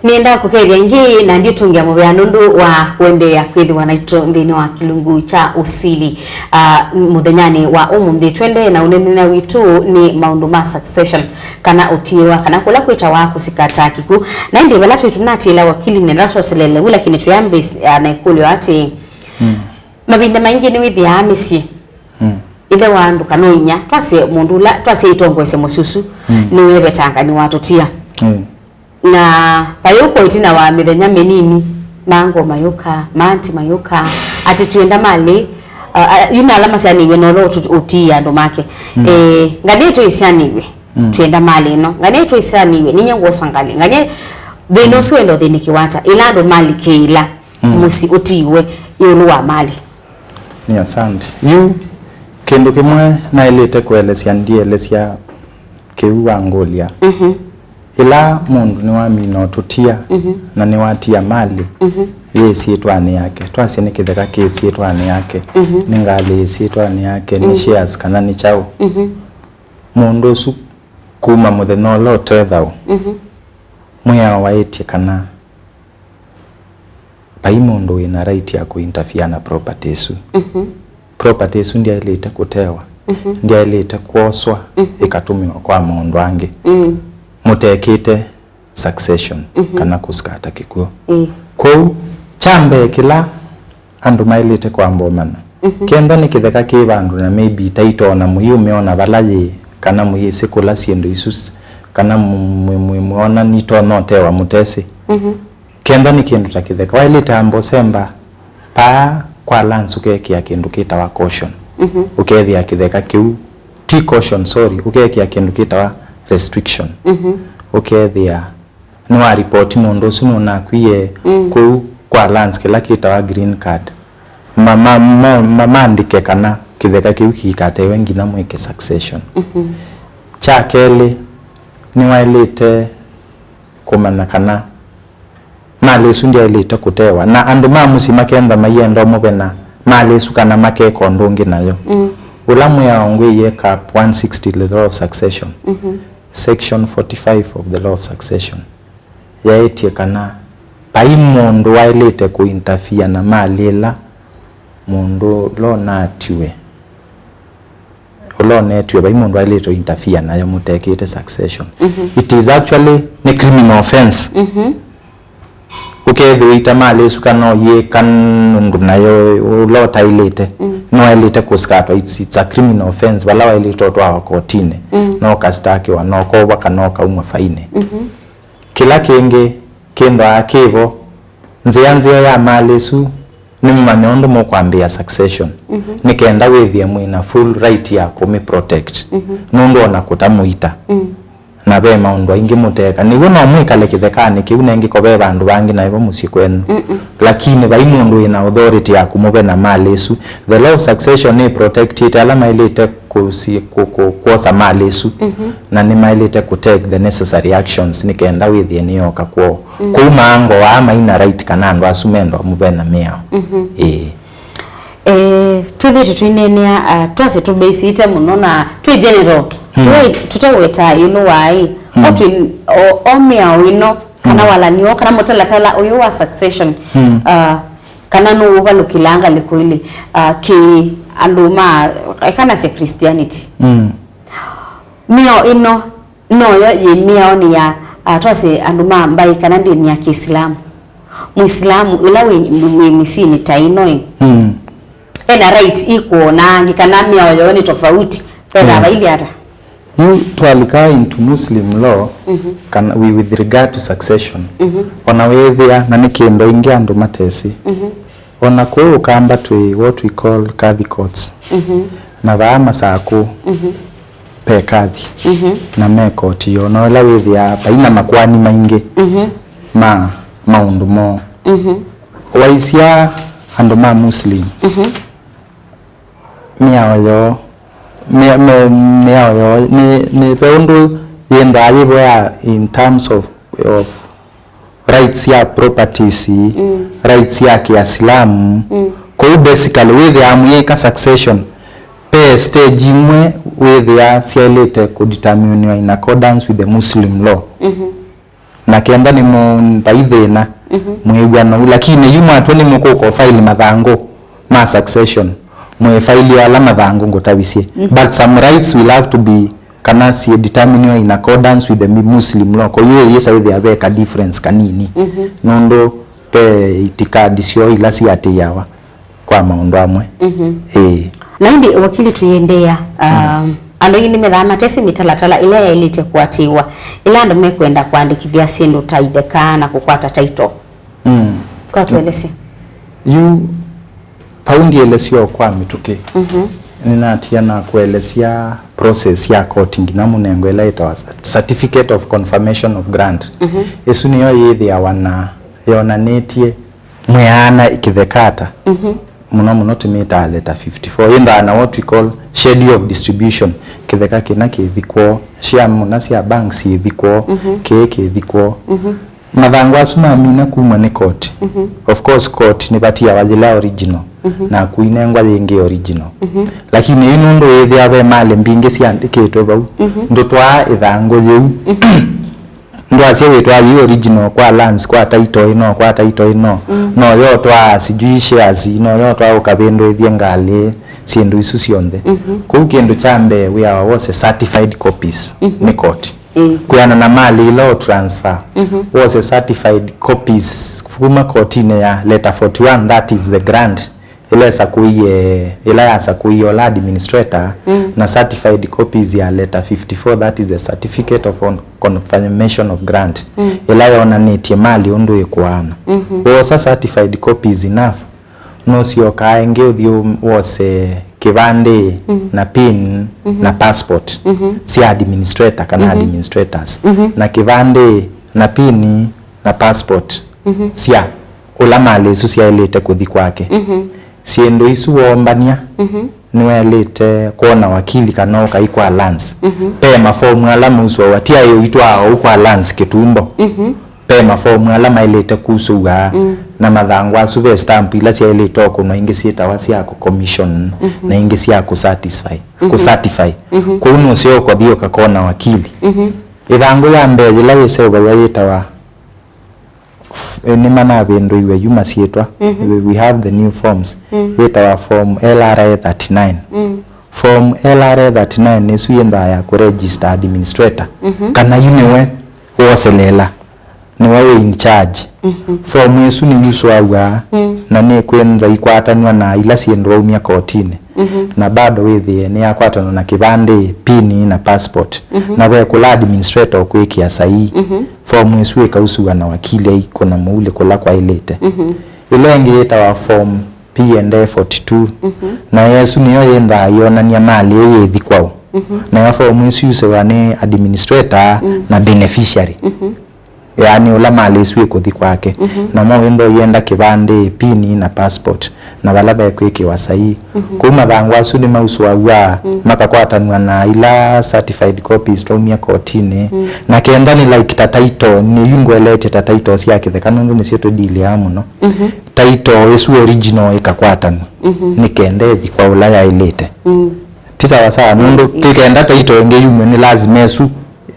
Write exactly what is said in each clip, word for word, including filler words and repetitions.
Nĩenda kũkethya ĩngĩ na ndiũtũngĩa mũvea nũndũ wa kũendeea kwĩthĩwa naitũ nthĩnĩ wa kĩlungu kya ũsili. Ah, mũthenyanĩ wa ũmũnthĩ, tũendee na ũneenany'a witũ nĩ maũndũ ma succession, kana ũtiĩwa, kana kũla kwĩtawa kũsikata kĩkw'ũ. Na ĩndĩ vala twĩ tũnatiĩla wakili nenda twoselele vu, lakini tũyambĩĩa na ĩkũlyo atĩĩ, mavinda maingĩ nĩwĩthĩaa mĩsyĩ, ĩthe wa andũ kana inyia, twasye mũndũ ũla twasye ĩtongoesye mũsyĩ ũsu, nĩwevetanga nĩwatũtia. Na vayũka ĩtina wa mĩthenya mĩnini, mango mayũka, maanti mayũka, atĩ twenda malĩ, a, a, yu na ala masyaanĩw'e na ũla ũtu-, ũtiĩa andũ make. Eh, ngania ĩtũ ĩsyaanĩw'e, twenda malĩ ĩno. Ngania ĩtũ ĩsyaanĩw'e, ninyie ngwosa ngalĩ. Ngania thĩna ũsu wenda ũthĩnĩkĩwa ata? Ĩla andũ malikĩĩla mũsyĩ ũtiiwe ĩũlũ wa malĩ. Nĩ asante. Yu kĩndũ kĩmwe naĩlĩte kũelesya, ndielesya kĩu wangũlya. Ĩla mũndũ nĩwamina ũtũtia na nĩwatia malĩ yĩ ĩsyĩtwanĩ yake, twasye nĩ kĩtheka kĩ ĩsyĩtwanĩ yake, nĩ ngalĩ yĩ ĩsyĩtwanĩ yake, nĩ shares kana nĩ kyaũ, mũndũ ũsu kuma mũthenya ũla ũte thayũ, mwĩao waĩtye kana vai mũndũ wĩ na right ya kũinterfere na property ĩsu. Property ĩsu ndyaĩlĩte kũtewa, ndyaĩlĩte kwoswa ĩkatũmĩwa kwa maũndũ angĩ mũtekĩte succession kana kũsikata kĩkw'ũ. Kwoou kya mbee kĩla andũ maĩlĩte kwamba ũmanya, kenda nĩ kĩtheka kĩ vandũ na maybe taitona mũyĩũmĩona vala yĩ, kana mũyĩsĩ kũla syĩndũ isu s-, kana mũ-, mwĩ-, mwĩ-, mwĩona nitonya ũtewa mũtesĩ. Kenda nĩ kĩndũ ta kĩtheka, waĩlĩte amba ũsemba paa kwa lands ũkekĩa kĩndũ kĩtawa caution. Ũkethĩa kĩtheka kĩu, ti caution, sorry, ũkekĩa kĩndũ kĩtawa restriction. Ũkethĩa nĩwaripoti mũndũ ũsu nũnakwie kũu kwa lands kĩla kĩtawa green card. Ma-, ma-, ma-, ma-, maandĩke kana kĩtheka kĩu kĩikatewe nginya mwĩke succession. Kya kelĩ, nĩwaĩlĩte kũmanya kana malĩ ĩsu ndyaĩlĩte kũtewa, na andũ ma mũsyĩ makenda mayenda ũmũvena malĩ ĩsu kana makeka ũndũ ũngĩ nayo. Ũla mwĩao ngwĩie Cap one sixty, the law of succession, section forty-five of the law of succession, yaĩtye kana vai mũndũ waĩlĩte kũinterfere na malĩ ĩla mũndũ ũla ũnatiwe, ũla ũnetiwe, vai mũndũ waĩlĩte ũinterfere nayo mũtekĩte succession. It is actually nĩ criminal offense. Ũkethĩwa ũita malĩ ĩsu kana ũyĩka ũndũ nayo ũla ũtaĩlĩte, nĩwaĩlĩte kũsikatwa. It's, it's a criminal offense, vala waĩlĩte ũtwawa kotinĩ, na ũkasitakiwa, na ũkovwa kana ũkaumwa fainĩ. Kĩla kĩngĩ kĩthwaa kĩvo, nzĩa nzeo ya malĩ ĩsu nĩ mũmanye ũndũ mũkwambĩĩa succession, nĩ kenda wĩthĩe mwĩ na full right ya kũmĩ protect, nũndũ ona kũta mũita. Na ve maũndũ aingĩ mũteka. Nĩw'o no mwĩkale kĩthekanĩ kĩu, nengĩko ve vandũ vangĩ naĩvo mũsyĩ kwenyu. Lakini vai mũndũ wĩ na authority ya kũmũvena malĩ ĩsu. The law of succession nĩ protectĩte ala maĩlĩte kũsi-, kũ-, kũ-, kwosa malĩ ĩsu, na nĩmaĩlĩte kũ take the necessary actions nĩ kenda wĩthĩe nĩyoka kwoo. Kwoou maango aa maina right kana andũ asu mendwa mũvena mĩao. Ĩĩ. Eh, twĩthĩĩtwe tũineenea, ah, twasye tũbĩsĩte mũno na twĩ general. Tũte-, tũteweta ĩũlũ wa ĩ, o twĩ, o, o mĩao ĩno, kana walani o, kana mũtalatala ũyũ wa succession, ah, kana nũũvalũkĩlaa ngalĩko ilĩ, ah, kĩ andũ ma, ekanasya Christianity. Mĩao ĩno noyo yĩ mĩaonĩ ya, ah, twasye andũ ma mbaĩ kana ndĩni ya Kĩislamu. Mũislamu ĩla wĩ, wĩ mĩsyĩnĩ ta ĩno ĩ, ena right ĩkũona angĩ kana mĩao yoo nĩ tofauti, vethaa vailye ata? Yu twalika into Muslim law, kana we, with regard to succession, ona wĩthĩa, na nĩ kĩndũ aingĩ andũ matesĩ. Ona kũũ Ũkamba twĩ what we call kadhi courts. Na vaa Masakũ, ve kadhi, na me koti yoo, na ĩla wĩthĩaa vai na makoani maingĩ ma maũndũ moo. Waisya andũ ma Muslim, mĩao yoo, mĩ-, mĩ-, mĩao yoo nĩ, nĩ ve ũndũ yĩendaa yĩvoya in terms of, of rights ya properties, rights ya Kĩasilamu. Kwoou basically wĩthĩaa mũyĩka succession, ve stage imwe wĩthĩaa syaĩlĩte kũdeterminiwa in accordance with the Muslim law. Na kenda nĩmũmbai thĩna, mhm, mwĩw'ano ũu. Lakini yu mwatw'a nĩmũkũka ũfaili mathangũ ma succession, mwĩfaili ala mathangũ ngũtavisye. Mhm. But some rights will have to be, kana syĩ determined in accordance with the Muslim law. Kwa hiyo yĩsa ĩthĩa ve ka difference kanini. Mhm. Nũndũ ve itikadi syoo ila siatĩĩawa kwa maũndũ amwe. Mhm. Ĩĩ. Na ĩndĩ wakili tũyĩendeea, um, andũ aingĩ nĩmethaa matesĩ mĩtalatala ĩla yaĩlĩte kũatĩĩwa ĩla andũ mekwenda kũandĩkĩthya syĩndũ ta itheka na kũkwata title. Mm. Kwa tũelesye. Yu, vau ndielesya o kwa mĩtũkĩ. Mhm. Nĩnatia na kũelesya process ya koti nginya mũnengo ĩla ĩtawa Certificate of Confirmation of Grant. Mhm. Ĩsu nĩyo yĩthĩawa na yonanĩtye mwĩaana kĩtheka ata. Mhm. Mũno mũno tũmĩtaa letter fifty-four. Yĩndaa na what we call schedule of distribution. Kĩtheka kĩna kĩthi kwoo, share mũna sya bank syĩthi kwoo, mhm, kĩĩ kĩthi kwoo. Mhm. Mathangũ asu mamina kumw'a nĩ koti. Mhm. Of course, koti nĩvatiawa yĩla original, mhm, na kuinengwa yĩngĩ original. Mhm. Lakini yu nũndũ wĩthĩa ve malĩ mbingĩ syandĩkĩtwe vau, mhm, ndũtwaa ĩthangũ yĩu. Mhm. Ndwasya wĩtwaa yĩu original kwa lands, kwa title ĩno, kwa title ĩno. Mm. No yotwaa sijui shares, no yotwaa ũkavĩndũĩthye ngalĩ, syĩndũ isu syonthe. Mhm. Kũu kĩndũ kya mbee wĩawa wose certified copies, mhm, nĩ koti. Ĩĩ. Kwĩana na malĩ ila o transfer, mhm, wose certified copies kuma kotinĩ ya letter forty-one, that is the grant, ĩla ĩsakũie, ĩla yasakũie ũla administrator, mm, na certified copies ya letter fifty-four, that is the certificate of on-, confirmation of grant, mm, ĩla yonanĩtye malĩ ũndũ ĩkũaana. Mhm. Wosa certified copies enough, nũsyokaa ĩngĩ ũthi ũ-, wose kĩvandĩ, mm, na pin, mhm, na passport, mhm, sya administrator kana, mhm, administrators. Mhm. Na kĩvandĩ na pin na passport, mhm, sya ũla malĩ isu syaĩlĩte kũthi kwake. Mhm. Syĩndũ isu woombany'a, mhm, nĩwaĩlĩte kwona wakili kana ũkai kwa lands. Mhm. Ve mafomu ala mausũawa, ti aĩ ũitwaa ũu kwa lands kĩtumbo. Mhm. Ve mafomu ala maĩlĩte kusũw'a, mm, na mathangũ asu ve stamp ila syaĩlĩte ũkũnwa, ingĩ syĩtawa sya kũ commission, mhm, na ingĩ sya kũ satisfy, mhm, kũ certify. Mhm. Kũu nũseo ũkothi ũkakona wakili. Mhm. Ĩthangũ ya mbee yĩla yĩseũvaw'a yĩtawa f-, eh, nĩmanavĩndũiwe yu masyĩtwa. Mhm. We, we have the new forms. Mm. Yĩtawa form L R A thirty-nine. Mm. Form L R A thirty-nine nĩsu yĩnthaa ya kũregister administrator. Mhm. Kana yu nĩwe woseleela, nĩwe wĩ in charge. Mhm. Form ĩsu nĩyusũaw'a, mm, na nĩkwĩntha ikwatanw'a na ila syĩndũ waumya kotinĩ. Mhm. Na bado wĩthĩe nĩyakwatanwa na kĩvandĩ, pini, na passport. Mhm. Na ve kũla administrator ũkwĩkĩa saii. Mhm. Form ĩsu ĩkausũwa na wakili aikũna mũulĩ kũla kwaĩlĩte. Mhm. Ĩla ĩngĩ yĩtawa form P and A forty-two. Mhm. Na ĩsu nĩyo yĩnthaa yonany'a malĩ ĩĩ yĩthi kwaũ. Mhm. Nayo form ĩsu yusũwa nĩ administrator, mm, na beneficiary. Mhm. Yaani ũla malĩ ĩsu ĩkũthi kwake. Mhm. Namo wĩntha ũyenda kĩvandĩ, pini, na passport, na vala vekwĩkĩwa saii. Mhm. Kũu mathangũ asu nĩmausũaw'a, mm, makakwatanw'a na ila certified copies twaumya kotinĩ. Mm. Na kenda nĩ like ta title, nĩ yu ngũeleetye ta title sya kĩtheka nũndũ nĩsyo tũdiliaa mũno. Mhm. Title ĩsu original ĩkakwatanw'a. Mhm. Nĩ kenda ĩthi kwa ũla yaĩlĩte. Mm. Ti sawa sawa, nũndũ, mm, mm, kĩkenda title ĩngĩ yume nĩ lazima ĩsu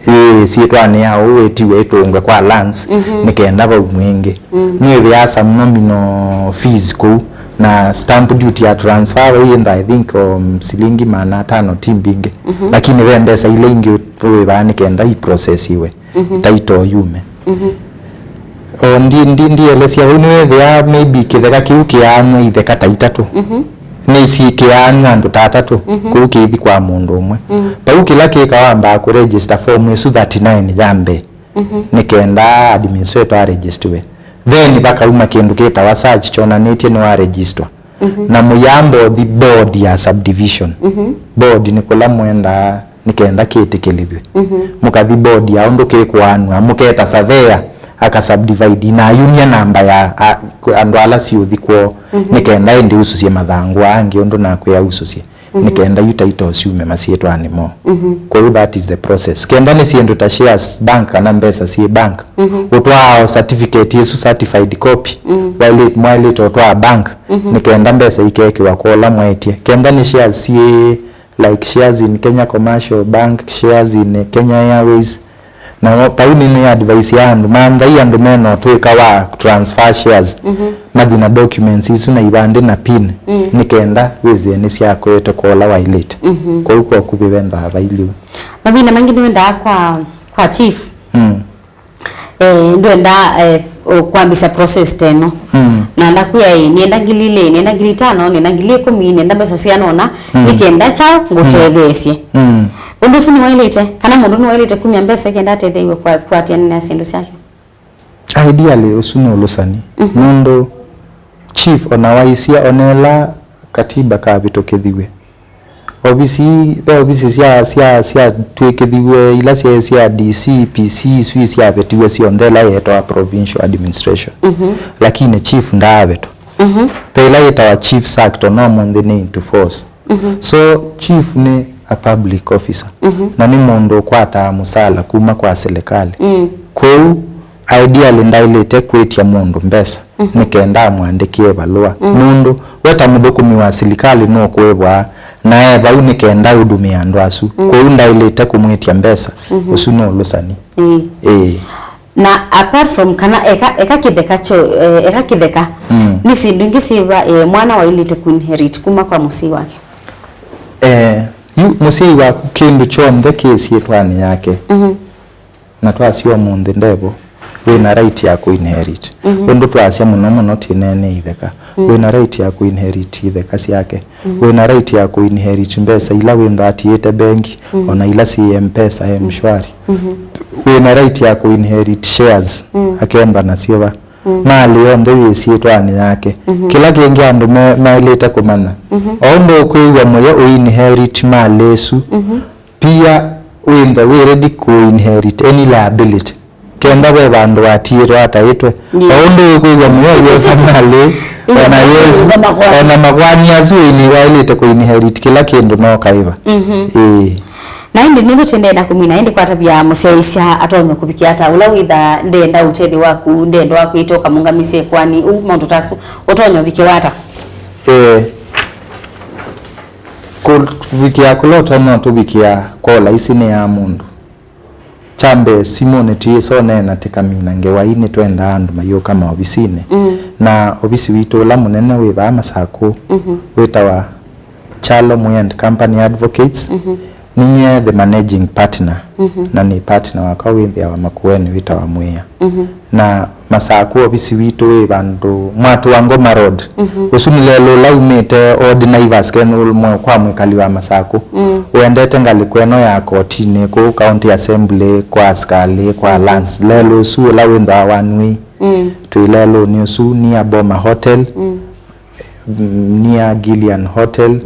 ĩ syĩtwanĩ ya ũũ wĩtiwe ĩtũngwe kwa lands, mhm, nĩ kenda vaumwe ĩngĩ. Mm. Nĩwĩthĩaa some nominal fees kũu, na stamp duty ya transfer vau yĩntha, I think, um, silingi maana atano ti mbingĩ. Mhm. Lakini ve mbesa ila ingĩ wĩvaa nĩ kenda iprocessiwe, mhm, title yume. Mhm. O, ndi, ndi, ndielesya vau, nĩwĩthĩaa maybe kĩtheka kĩu kĩaanw'a itheka ta itatũ. Mhm. Nĩsi kĩaanw'a andũ ta atatũ, mhm, kũu kĩithi kwa mũndũ ũmwe. Mm. Vau kĩla kĩka wambaa kũregister form ĩsu thirty-nine ya mbee, mhm, nĩ kenda administrator aregistiwe. Then vakauma kĩndũ kĩtawa search kyonanĩtye nĩwaregister. Mhm. Na mũyamba ũthi board ya subdivision. Mhm. Board nĩ kũla mwendaa nĩ kenda kĩtĩkĩlĩthw'e. Mhm. Mũkathi board ya ũndũ kĩkũanw'a, mũketa surveyor aka subdivide na ayumya namba ya a-, andũ ala siũthi kwoo, mhm, nĩ kenda ĩndĩ usũsye mathangũ aa angĩ ũndũ nakwĩa usũsye. Mhm. Nĩ kenda yu title syume masyĩtwanĩ moo. Mhm. Kwoou that is the process. Kenda nĩ syĩndũ ta shares bank kana mbesa syĩ bank, mhm, ũtwaa o certificate ĩsu, certified copy, mm, waĩlĩ-, mwaĩlĩte ũtwaa bank, mhm, nĩ kenda mbesa ikekĩwa kwa ũla mwaĩtye. Kenda nĩ shares syĩ like shares in Kenya Commercial Bank, shares in Kenya Airways, Na vau nĩ nĩ advice ya andũ, manthai andũ mena ũtwĩka wa transfer shares, mathi na documents isu na ivandĩ na pin, nĩ kenda wĩsĩe nĩ syakwete kwa ũla wailĩte. Kwoou kwa ũkuvĩ vendaa vailye ũu. Mavinda maingĩ nĩwendaa kwa, kwa chief. Mm. Eh, ndwenda, eh, o-, kwambĩsya process ta ĩno. Mm. Na ndakwĩa, ĩ, nĩenda ngili ilĩ, nĩenda ngili itano, nĩenda ngili ikũmi, nĩenda mbesa siana ũna, nĩ kenda kyaũ ngũtetheesye. Mm. Ũndũ ũsu nĩwaĩlĩte, kana mũndũ nĩwaĩlĩte kumya mbesa ĩ kenda atetheew'e kwa, kwatĩanĩa syĩndũ syake? Ideally, ũsu nĩ ũlũsani. Nũndũ chief ona waisya, ona ĩla katiba kavĩtũkĩthiw'e, ovisi, ve ovisi sya, sya, syatw'ĩkĩthiw'e ila syaĩ sya D C, P C, isu isyavetiw'e syonthe ila yeetawa provincial administration. Lakini chief ndaavetwa. Ve ila yĩtawa chief sacked, ona ũmũnthĩ nĩ into force. So chief nĩ a public officer, na nĩ mũndũ ũkwataa mũsala kuma kwa silikalĩ. Kwoou ideally ndaĩlĩte kwĩtya mũndũ mbesa nĩ kenda amwandĩkĩe valũa. Nũndũ we ta mũthũkũmi wa silikalĩ nũkwĩvwa, na e vau nĩ kenda ũdumĩe andũ asu. Kwoou ndaĩlĩte kũmwĩtya mbesa. Ũsu nĩ ũlũsani. Ĩĩ. Na apart from kana eka, eka kĩtheka kyo, eh, eka kĩtheka, nĩ syĩndũ ingĩ syĩva, eh, mwana waĩlĩte kũinherit kuma kwa mũsyai wake? Eh, yu mũsyai waku kĩndũ kyonthe kĩ syĩtwanĩ yake. Na twasya ũmũnthĩ ndevo, wĩ na right ya kũinherit. Ũndũ twasya mũno mũno twĩneenea itheka. Wĩ na right ya kũinherit itheka syake. Wĩ na right ya kũinherit mbesa ila wĩntha atiĩte bengi, ona ila syĩ M-Pesa, M-Shwari. Wĩ na right ya kũinherit shares, akemba nasyo va. Malĩ yonthe yĩ syĩtwanĩ yake. Kĩla kĩngĩ andũ me-, maĩlĩte kũmanya, o ũndũ ũkwĩw'a mũyo ũinherit malĩ ĩsu, pia wĩnthe wĩ ready kũinherit any liability. Kenda ve vandũ watiĩtwe ataĩtwe. Yes. O ũndũ wĩkwĩw'a mũyo wĩosa malĩ, ona yes, ona makwani asu ĩnĩ waĩlĩte kũinherit kĩla kĩndũ no kaĩva. Ĩĩ. Na ĩndĩ nũndũ tũendee na kũmina, ĩndĩ kwatavya mũsyaĩĩsya atonya kũvikĩa ata ũla wĩtha ndenda ũtethyo waku, ndenda wa kwĩta ũkamũngamĩsye ĩkoani, ũu maũndũ ta asu ũtonya ũvikĩwa ata? Eh, kũvikĩa kũla ũtonya ũtũvikĩa kwa ũlaisi nĩ ya mũndũ. Kya mbee, simũnĩ tũyĩsa ũneena tĩkamina ngewa ii, nĩtwendaa andũ mayũka maovisinĩ. Na ovisi witũ ũla mũnene wĩ vaa Masakũ wĩtawa Kyalo Mwea and Company Advocates. Ninyie the managing partner, na nĩ partner wakwa wĩthĩawa Makueni wĩtawa Mwea. Na Masakũ, ovisi witũ wĩ vandũ mwatũa Ngoma Road. Ũsu nĩ lelũ ũla umĩte Old Naivas Kenya, ũmwe kwa mwĩkali wa Masakũ. Ũendete ngalĩko ĩno ya kotinĩ, kũu County Assembly, kwa asikalĩ, kwa Lands. Lelũ ũsu ũla wĩthĩawa one way. Twĩ lelũnĩ ũsu, near Boma Hotel, near Gillian Hotel,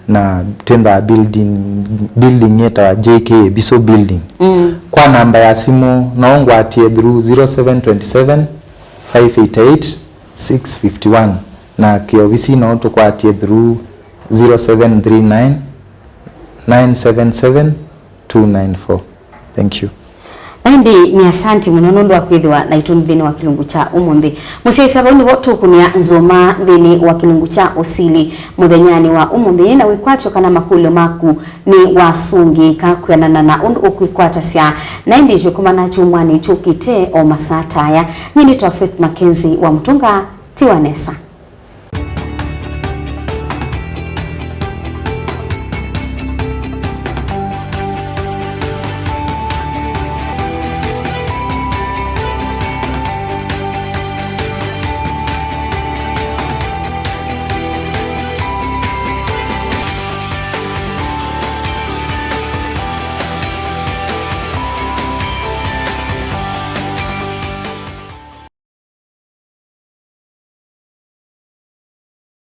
na twĩnthaa building, building yĩtawa J K Ebiso Building. Kwa namba ya simũ, no ngwatie through zero seven twenty seven, five eight eight, six fifty one, na kĩovisi no tũkwatie through zero seven three nine, nine seven seven, two nine four. Thank you. Na ĩndĩ nĩ asanti mũno nũndũ wa kwĩthĩwa naitũ nthĩnĩ wa kĩlungu kya ũmũnthĩ. Mũsyaĩĩsya, vau nĩvo tũkũnĩa nzũma nthĩnĩ wa kĩlungu kya ũsili mũthenyanĩ wa ũmũnthĩ. Nĩ na wĩkwatyo kana makũlyo maku nĩ wasũngĩĩka kwĩanana na ũndũ ũkwĩkwatasya. Na ĩndĩ twĩkomana kyumwanĩ kyũkĩte o masaa ta aya. Nyie nĩtawa Faith Mackenzie wa Mũtũnga. Tiwa nesa.